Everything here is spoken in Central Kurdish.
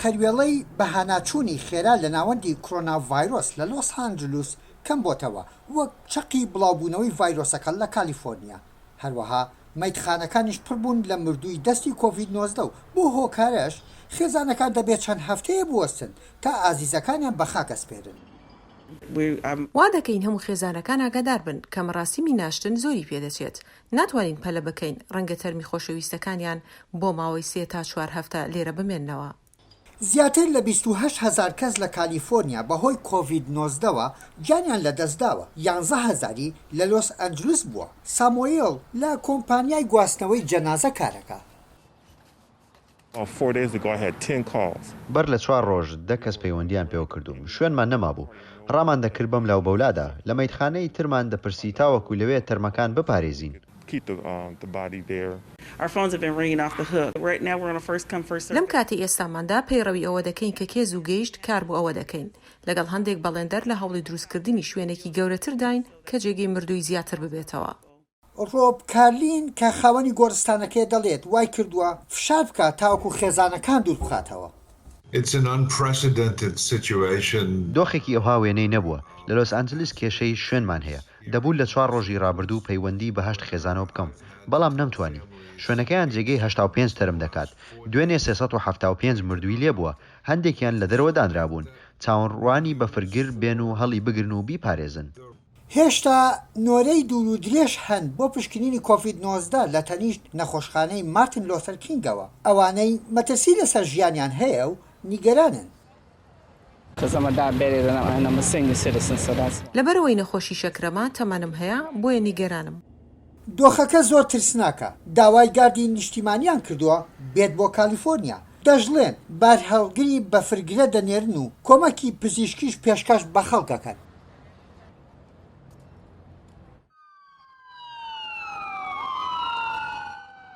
قەروێڵەی بەهاناچوونی خێرا لە ناوەندی کرۆنا ڤایرۆس لە لۆس ئانجلوس کەمبۆتەوە وەک چەقی بڵاوبوونەوەی ڤایرۆسەکە لە کالیفۆرنیا. هەروەها مەیتخانەکانیش پڕبوون لە مردووی دەستی کۆڤید 19 و بەو هۆکارەش خێزانەکان دەبێت چەند هەفتەیە بوەستن تا ئازیزەکانیان بەخاک ئەسپێرن. وا دەکەین هەموو خێزانەکان ئاگادار بن کە مەراسیمی ناشتن زۆری پێدەچێت، ناتوانین پەلە بکەین، ڕەنگە تەرمی خۆشەویستەکانیان بۆ ماوەی سێ تا چوار هەفتە لێرە بمێننەوە. زیاتر لە 28 هەزار کەس لە کالیفۆرنیا بەهۆی کۆڤید 19 وە گیانیان لەدەستداوە، یانزە هەزاری لە لۆس ئەنجلس بووە. سامۆیڵ لە کۆمپانیای گواستنەوەی جەنازە کارەکا. بەر لە چوار ڕۆژ دە کەس پەیوەندییان پێوە کردووم، شوێنمان نەمابوو، ڕامان دەکرد بەم لاو بەولادا، لە مەیتخانەی ترمان دەپرسی تاوەکو لەوێ تەرمەکان بپارێزین. لەم کاتەی ئێستاماندا پەیڕەوی ئەوە دەکەین کە کێ زوو گەیشت کار بۆ ئەوە دەکەین. لەگەڵ هەندێک بەڵێندەر لە هەوڵی دروستکردنی شوێنێکی گەورەترداین کە جێگەی مردووی زیاتر ببێتەوە. ڕۆب کارلین کە خاوەنی گۆڕستانەکەیە دەڵێت وای کردووە فشار بکات تاوەکو خێزانەکان دووربخاتەوە. It's an unprecedented situation. دۆخێکی ئەوها وێنەی نەبووە، لە لۆس ئانجلس کێشەی شوێنمان هەیە، دەبوو لە چوار ڕۆژی ڕابردوو پەیوەندی بە هەشت خێزانەوە بکەم، بەڵام نەمتوانی. شوێنەکەیان جێگەی 85 تەرم دەکات، دوێنێ 375 مردووی لێبووە، هەندێکیان لە دەرەوە دانرابوون، چاوەڕوانی بەفرگر بێن و هەڵی بگرن و بیپارێزن. هێشتا نۆرەی دوور و درێژ هەن بۆ پشکنینی کۆڤید 19 لە تەنیشت نەخۆشخانەی مارتن لۆسەر کینگەوە، ئەوانەی مەترسی لەسەر ژیانیان هەیە و نیگەرانن. لەبەرئەوەی نەخۆشی شەکرەمە، تەمەنم هەیە، بۆیە نیگەرانم. دۆخەکە زۆر ترسناکە، داوای گاردی نیشتیمانیان کردووە بێت بۆ کالیفۆرنیا، دەشڵێن بارهەڵگری بەفرگرە دەنێرن و کۆمەکی پزیشکیش پێشکەش بە خەڵک ئەکەن.